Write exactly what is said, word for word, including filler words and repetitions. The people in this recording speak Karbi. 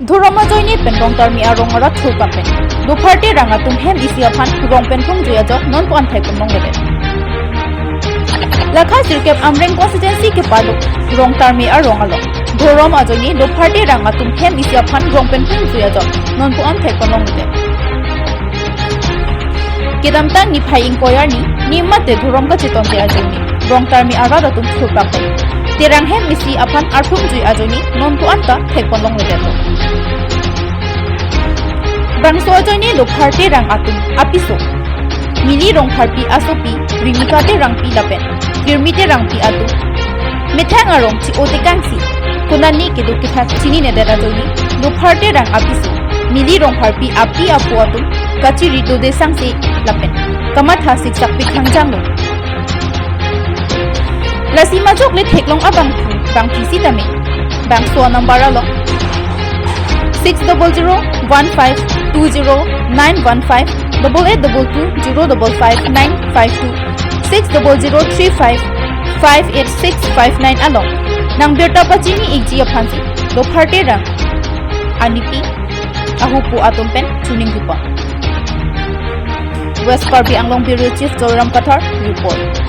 Dhorom ajoine pen Rongtarmi arong arat thurpak pen Dopharti rang atum hem isi aphan rong pen phungjui ajok nonpu-an thekponlongledet. Lakha sirkep Amreng constituency keparlo Rongtarmi arong along Dhorom ajoine Dopharti rang atum hem isi aphan rong pen phungjui ajok nonpu-an thekponlongledet. Kedamtang niphai ingkoi arni, nimate Dhorom kachetonte ajoine Rongtarmi arat atum thurpak pen Terang hem isi aphan arphungjui ajoine nonpu-an ta thekponlongledetlo. Bangso ajoine Dopharti rang atum apiso Mili Rongpharpi asopi Rimika Terangpi lapen Kirmi Terangpi atum methang arong chi-o tekangsi konatne kedo kethan chininedet ajoine Dopharti rang apiso Mili Rongpharpi api apo atum kachiri dode sangse lapen kamatha siksak pi khangjanglo. Lasi majok le theklong abangphu bangphi sitame bangso number along six double zero one five two zero nine one five, double eight double two zero double five nine five two, six double zero three five five eight six five nine along nangbirta pachini ikji aphansi Dopharti rang anipi ahupo atum pen choningri pon. West Karbi Anglong Bureau Chief Joyram Kathar report.